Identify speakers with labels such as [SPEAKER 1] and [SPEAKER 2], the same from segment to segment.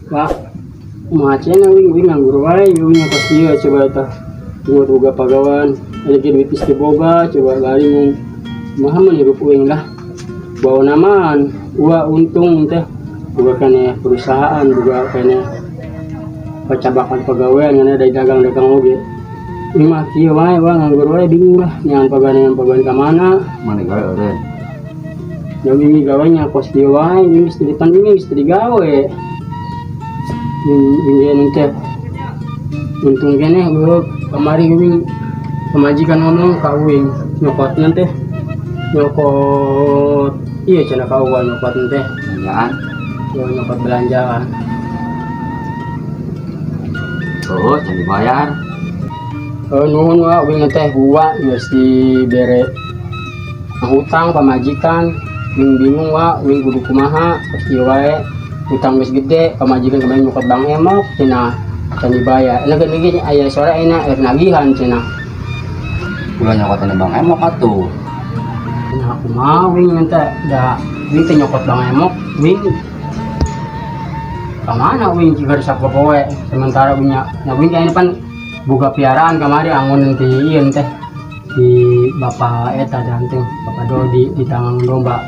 [SPEAKER 1] Wah, macena wing wing nganggur wae wing kos ieu coba eta. Tunggu boga pagawan, ada ge duit geus teu boga, coba lari mung kumaha mun hirup uing lah. Bawa namaan, ua untung teh boga keneh perusahaan, boga keneh pacabakan pagawean ngan ada dagang-dagang oge. Ini mah kieu wae wah nganggur wae bingung lah, nyangan pagawean ka mana?
[SPEAKER 2] Mana gawe eureun?
[SPEAKER 1] Yang ini gawe nya kos kieu wae, ini geus di depan ini geus digawe. Ini teh untung keneh gua kemari uing pemajikan ngomong ka uing nyokotnya teh nyokot iya cenah ka uang nyokot teh
[SPEAKER 2] Belanjaan.
[SPEAKER 1] yo nyokot belanjaan.
[SPEAKER 2] Oh, can dibayar.
[SPEAKER 1] Oh, nuhun wa uing teh gua geus dibere hutang pamajikan uing bingung wa uing kudu kumaha kos ieu wae hutang geus gede pamajikan kemarin nyokot Bang Emok cenah can dibayar. Enak gini aya sore enak air nagihan cenah.
[SPEAKER 2] Ulah nyokotan Bang Emok atuh.
[SPEAKER 1] Nah, aku mau wing teh da wing teh nyokot Bang Emok wing ka mana wing jika resep poe sementara wing nya wing kayaknya pan boga piaraan kamari angon nanti ieu teh di bapak eta ganteng bapak Dodi di tangan domba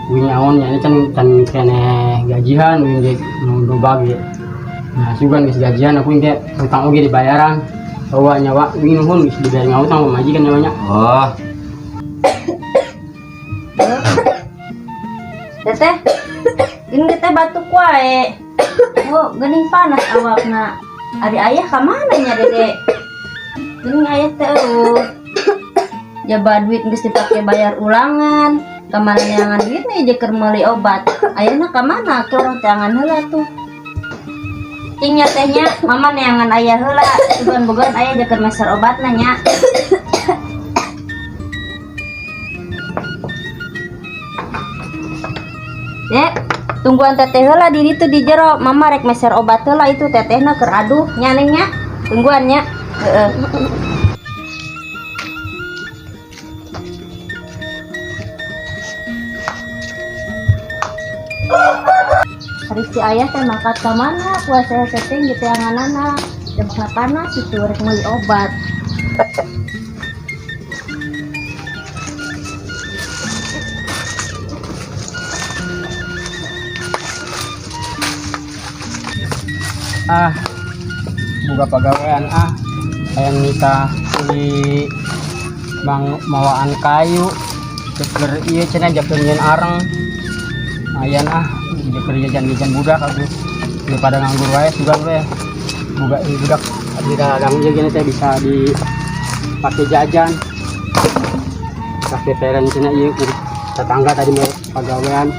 [SPEAKER 1] wing angon nya ini can can keneh gajihan wing ge ngangon domba ge. Nah, sugan geus gajian aku wing teh hutang oge dibayaran. Bawa nyawa wing nuhun geus dibayar ngahutang pamajikan nyawanya.
[SPEAKER 2] Oh.
[SPEAKER 3] Teteh, ini teteh batuk wae. Oh, geuning panas awakna. Ari ayah ka mana nya, Dede? Geuning ayah teh eueuh. Jaba duit geus dipake bayar ulangan. Ka mana neangan duit nih jeung keur meuli obat. Ayahna ka mana? Ke urang teangan heula tuh. Cing nya teh nya, mama neangan ayah heula. Sugan-bugan ayah jeung keur meser obatna nya. Dek, tungguan teteh heula di ditu di jero. Mama rek meser obat heula itu tetehna keur aduh nya neng nya. Tungguan nya. Heeh. Hari si ayah teh mangkat ka mana? Puasa teteh gitu anganana. Jam panas itu rek meuli obat.
[SPEAKER 1] Ah, buka pagawean ah, hayang nikah di bang mawaan kayu, jeker ieu cenah jeker nyieun areng. Ayan ah, jeker jajan-jajan budak atuh. Daripada nganggur wae sugan we. Buka ieu budak di dalam ieu gini teh bisa dipake jajan. Pakai peren cenah ieu tetangga tadi mau pagawean.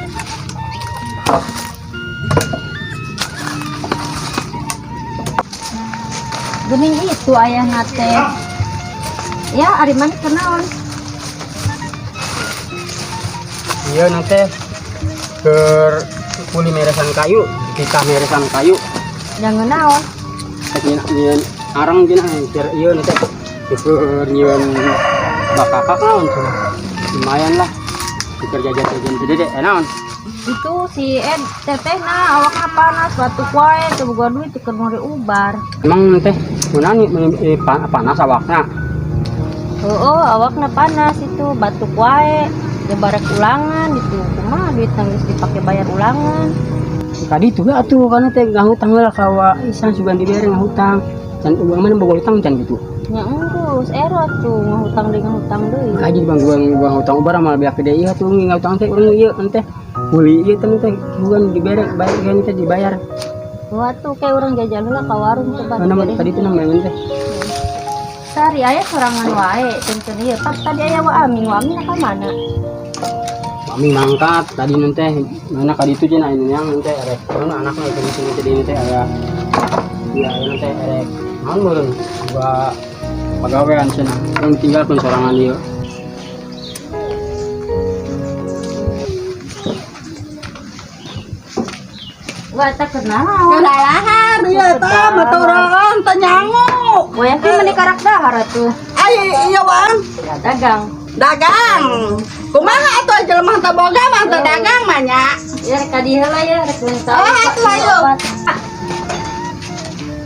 [SPEAKER 3] Gening itu ayah nate. Ya, ari mana kenaon?
[SPEAKER 1] Iya nate keur kuli meresan kayu, kita meresan kayu.
[SPEAKER 3] Jangan naon?
[SPEAKER 1] Rek nyieun arang cenah keur ieu nate. Keur nyieun bakakak naon cenah. Lumayan lah. Keur jajan-jajan teh dede naon?
[SPEAKER 3] Itu si Ed teteh na awakna panas batuk wae teu boga duit keur meuli ubar.
[SPEAKER 1] Emang teh kunaon panas awakna?
[SPEAKER 3] Heeh, awakna panas itu batuk wae. Ya barek ulangan itu kumaha duit geus dipake bayar ulangan.
[SPEAKER 1] Kadi itu atuh kana teh ngahutang heula ka wa Isan sugan dibere ngahutang. Can urang mah boga hutang can gitu.
[SPEAKER 3] Nya enggeus era tuh ngahutang deui ngahutang deui.
[SPEAKER 1] Kaji bang gua ngahutang ubar mah beak gede ieu atuh ngahutang teh urang ieu teh. Beli ieu teh teh sugan dibere baik kan teh dibayar.
[SPEAKER 3] Wah tuh kayak urang jajan heula ka warung coba.
[SPEAKER 1] Mana mah tadi teh namanya teh.
[SPEAKER 3] Sari aya sorangan wae teu ieu. Pak tadi aya wa Aming, wa Aming ka mana?
[SPEAKER 1] Aming mangkat tadi nanti mana kali itu cenah ini yang nanti erek mana anaknya itu di sini tadi nanti aya iya aya nanti erek naon meureun gua pagawean cenah urang tinggalkeun sorangan ieu.
[SPEAKER 3] Wah, tak kenal.
[SPEAKER 4] Kelalahan, iya ta, maturan, teu nyangu.
[SPEAKER 3] Wah, yang meni karak dahar atuh.
[SPEAKER 4] Ai, iya, Bang.
[SPEAKER 3] Ya, dagang.
[SPEAKER 4] Dagang. Kumaha atuh jelema teu boga mah teu dagang mah nya.
[SPEAKER 3] Ya rek ka dieu heula ya, rek meuli
[SPEAKER 4] Oh, atuh ayo.
[SPEAKER 3] obat.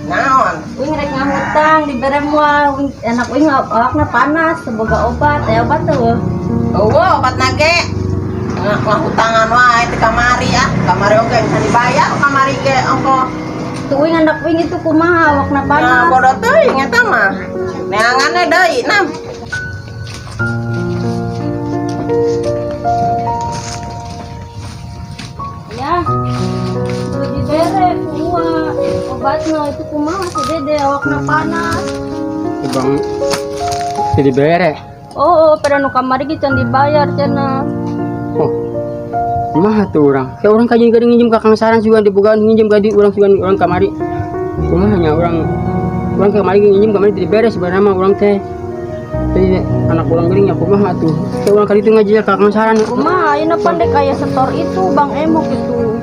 [SPEAKER 4] Naon?
[SPEAKER 3] Uing rek ngahutang dibere moal uing anak uing awakna panas boga obat, aya obat tuh.
[SPEAKER 4] Eueuh obat nage. Ngahutangan wae ti kamari ah. Kamari oge can dibayar kamari ge ongko.
[SPEAKER 3] Tuh uing anak uing itu kumaha awakna
[SPEAKER 4] Nah,
[SPEAKER 3] panas.
[SPEAKER 4] bodoh teuing eta mah. Neanganna deui nam.
[SPEAKER 3] Ya. Tuh dibere kumaha obatna itu kumaha si Dede awakna panas.
[SPEAKER 1] Bang jadi bere.
[SPEAKER 3] Oh, oh, pada nu kamari ge can dibayar cenah.
[SPEAKER 1] Oh. Kumaha tuh orang? Kayak orang kajian gading nginjem ka Kang Saran juga dibogaan nginjem ka di urang sugan urang kamari. Kumaha nya urang urang kamari nginjem kamari teu dibere sebenarnya mah urang teh. Jadi anak urang geuning nya kumaha tuh. Kayak urang kali itu ngaji ka Kang Saran.
[SPEAKER 3] Kumaha ayeuna pandek aya setor itu Bang Emok itu.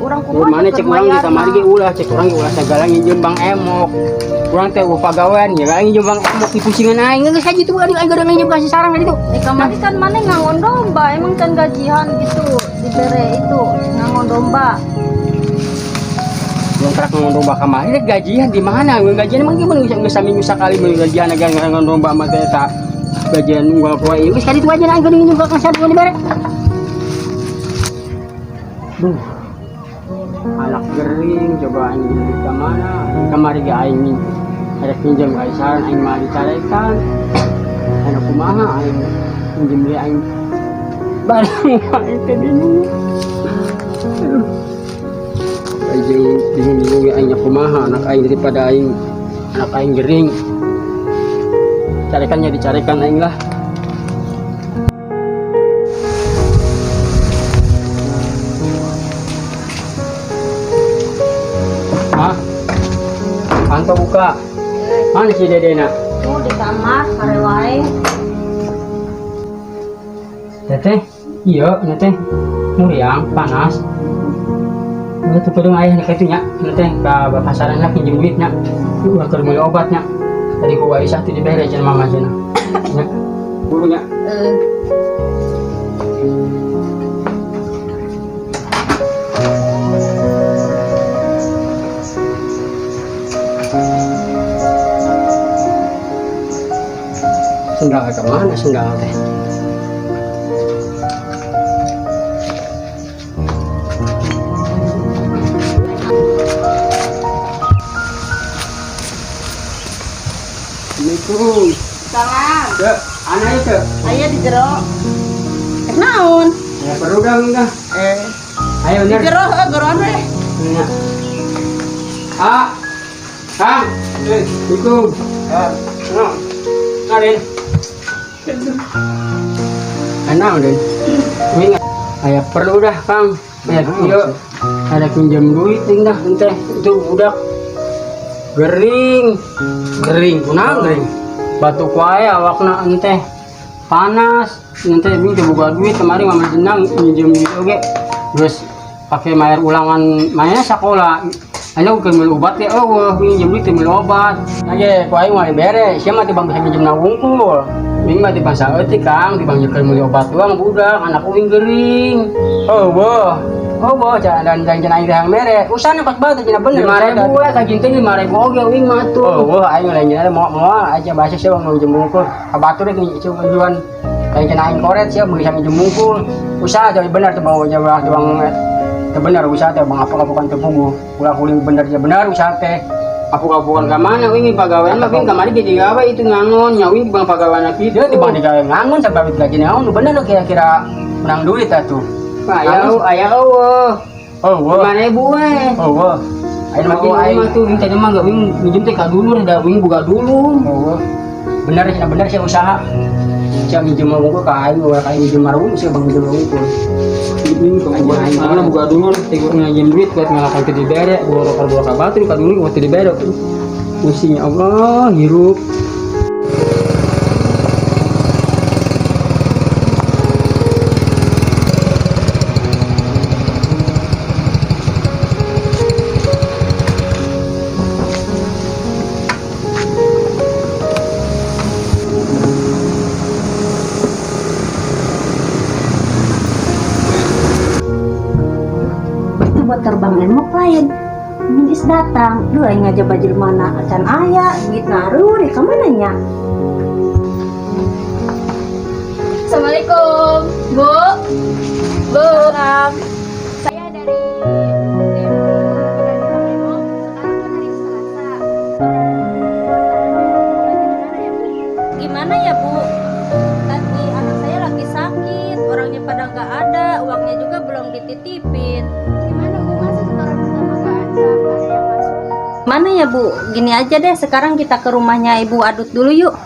[SPEAKER 3] Urang
[SPEAKER 1] Kumaha
[SPEAKER 3] kumaha
[SPEAKER 1] mana cek urang di kamari ge ulah, cek urang ge ulah sagala nginjem Bang Emok. Urang teh eueuh pagawean ya nginjem Bang Emok dipusingan aing geus haji tuh aing gadang nginjem ka si Sarang tadi tuh.
[SPEAKER 3] Di kamari kan mana ngangon domba, emang can gajian gitu dibere itu ngangon domba.
[SPEAKER 1] Yang kerak ngangon domba kamari rek gajian di mana? Nggak gajian emang gimana bisa geus saminggu sakali mun gajian agan ngangon domba mah teh eta. Gajian unggal poe ieu geus kali itu aja aing geuning nginjem ka Kang Sarang dibere. Duh. Anak gering coba aing duit ka mana? Kamari ge aing rek minjem ka Saran aing mah dicarekan. Anu kumaha aing minjem deui aing barang aing teh bingung. Aduh. Aing bingung-bingung ya aing kumaha anak aing daripada aing anak aing gering. Carekannya dicarekan aing lah. Hah? Anto buka. Mana si Dede na?
[SPEAKER 3] Tuh di kamar kare wae.
[SPEAKER 1] Teteh, iya, teteh. Muriang, panas. Itu kudu ayah nih kitu nya, teteh ka pasaran lah pinjem duit nya. Ulah keur meuli obat nya. Tadi ku Aisyah teh dibere cenah mama cenah. Nya. Buru nya.
[SPEAKER 3] Eh,
[SPEAKER 1] Sendal ke mana sendal teh? Assalamualaikum.
[SPEAKER 4] Salam.
[SPEAKER 1] Cek, anak itu.
[SPEAKER 4] Aya di jero. Eh naon?
[SPEAKER 1] Ya perlu dah enggak?
[SPEAKER 4] Eh,
[SPEAKER 1] Ayo
[SPEAKER 4] di
[SPEAKER 1] bener.
[SPEAKER 4] jero heuh goroan we.
[SPEAKER 1] Ya. Ah. Kang. Eh, Assalamualaikum. No. Karin. Enak deh. Ini aya perlu dah, Kang. Ya, yuk. Ada pinjam duit nih dah, ente. Itu budak gering. Gering, kunaon gering? Batuk wae awakna ente. Panas. Ente ini teu boga duit kemarin mama jenang minjem duit oge. Terus pakai bayar ulangan mainnya sekolah. Ayo keur meuli obat ya eueuh minjem duit teu meuli obat. Lagi ku aing mah dibere, sia mah tibang bisa minjem na wungkul. Ming mah tibang saeutik Kang, tibang keur meuli obat doang budak, anak uing gering. Eueuh. Eueuh dan dan cenah aing teh hayang mere. Usahana pas batu cenah bener. 5000 we ka jinten 5000 oge uing mah tuh. Eueuh aing lain cenah moal aja bahasa sia minjem wungkul. Ka batur rek minjem lain cenah aing koret sia bisa minjem wungkul. Usaha jadi bener tuh bawa jawab doang teu bener usaha teh bang apa-apakan teu puguh. Ulah kuling bener ya bener usaha teh. Apuk-apukan ka mana uing pagawean mah uing kamari ge digawe itu ngangon nya uing bang pagawean kitu di bang digawe ngangon sabab gaji naon nu bener kira-kira menang duit atuh. Aya aya eueuh. Eueuh. 5000 we. Eueuh. Aing mah aing mah tuh uing tadi mah enggak uing minjem teh ka dulur da uing boga dulur. Eueuh. Bener cenah bener sia usaha. Sia minjem mah unggul ka aing ulah ka aing minjem marung sia bang minjem unggul. Ini kok aing mana boga dulur teh nginjem duit buat ngalakan teu dibere, gua rokok gua ka batur ka dulur gua teu dibere. Pusing ya Allah, hirup.
[SPEAKER 3] Itu buat terbang emok lain. Ini geus datang. Duh, aing ngajaba jelema acan aya, duitna areuh ka mana nya?
[SPEAKER 5] Assalamualaikum, Bu. Bu. Saya dari tim Bang Emok. Sekarang kan hari Selasa. Gimana ya, Bu?
[SPEAKER 3] Gimana ya, Bu? Tadi anak saya lagi sakit, orangnya pada nggak ada, uangnya juga belum dititipin.
[SPEAKER 5] Gimana, Bu? Masa setoran pertama nggak ada yang masuk?
[SPEAKER 3] Mana ya, Bu? Gini aja deh, sekarang kita ke rumahnya Ibu Adut dulu yuk.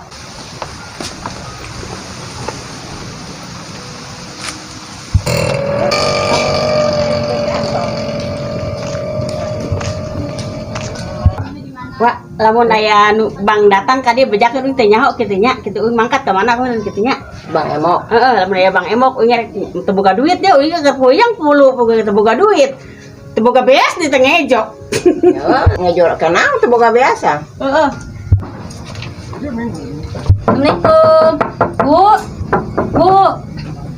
[SPEAKER 6] Wah, lamun aya nu bank datang ka dieu bejakeun euy teh nyaho kitu nya, kitu euy mangkat ka mana euy kitu nya.
[SPEAKER 4] Bang Emok.
[SPEAKER 6] Heeh, lamun aya Bang Emok euy rek teu boga duit dia euy keur puyeng pulu teu boga duit. Teu boga beas di teu ngejo.
[SPEAKER 4] Ya, ngejo kenal teu boga biasa.
[SPEAKER 6] Heeh.
[SPEAKER 3] Assalamualaikum. Bu. Bu.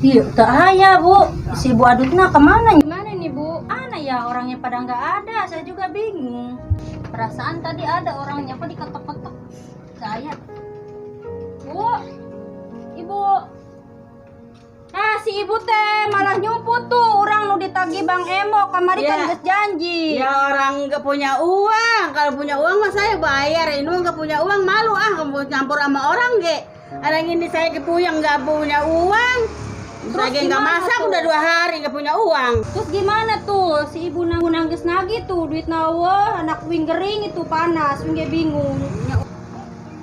[SPEAKER 3] Iya, teu aya, Bu. Si Bu Adutna kemana?
[SPEAKER 5] Gimana nih, Bu?
[SPEAKER 3] Mana ya orangnya pada nggak ada, saya juga bingung. Perasaan tadi ada orangnya kok diketok-ketok. Saya. Bu. Ibu. Nah, si ibu teh malah nyumput tuh orang nu ditagih Bang Emok kamari kan
[SPEAKER 6] Ya.
[SPEAKER 3] geus janji.
[SPEAKER 6] Ya orang nggak punya uang, kalau punya uang mah saya bayar. Ini mah nggak punya uang malu ah, mau campur sama orang ge. Ada yang ini saya kepuyang nggak punya uang.
[SPEAKER 3] Terus
[SPEAKER 6] Terus nggak
[SPEAKER 3] gimana
[SPEAKER 6] masak
[SPEAKER 3] tuh?
[SPEAKER 6] udah 2 hari nggak punya uang.
[SPEAKER 3] Terus gimana tuh si ibu nanggung nangis nagih tuh duit nawa anak wing gering itu panas wing ge bingung.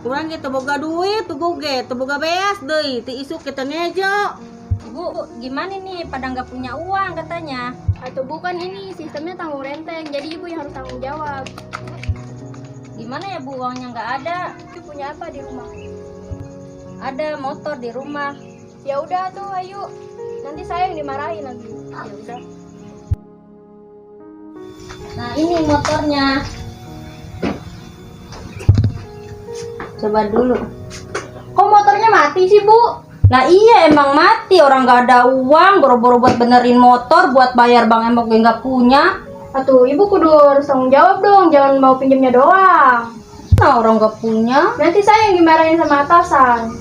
[SPEAKER 6] Urang ge teu boga duit, tuh ge teu boga beas deui, ti isuk kita ngejo.
[SPEAKER 3] Ibu gimana nih pada nggak punya uang katanya.
[SPEAKER 5] Atau bukan ini sistemnya tanggung renteng, jadi ibu yang harus tanggung jawab.
[SPEAKER 3] Gimana ya Bu, uangnya nggak ada.
[SPEAKER 5] Ibu punya apa di rumah?
[SPEAKER 3] Ada motor di rumah.
[SPEAKER 5] Ya udah tuh, ayo. Nanti saya yang dimarahin lagi.
[SPEAKER 3] Ya udah. Nah, ini motornya. Coba dulu.
[SPEAKER 5] Kok motornya mati sih, Bu?
[SPEAKER 3] Lah iya emang mati, orang nggak ada uang, boro-boro buat benerin motor, buat bayar Bang Emok gue nggak punya.
[SPEAKER 5] Atuh, ibu kudu harus tanggung jawab dong, jangan mau pinjamnya doang.
[SPEAKER 3] Nah orang nggak punya.
[SPEAKER 5] Nanti saya yang dimarahin sama atasan.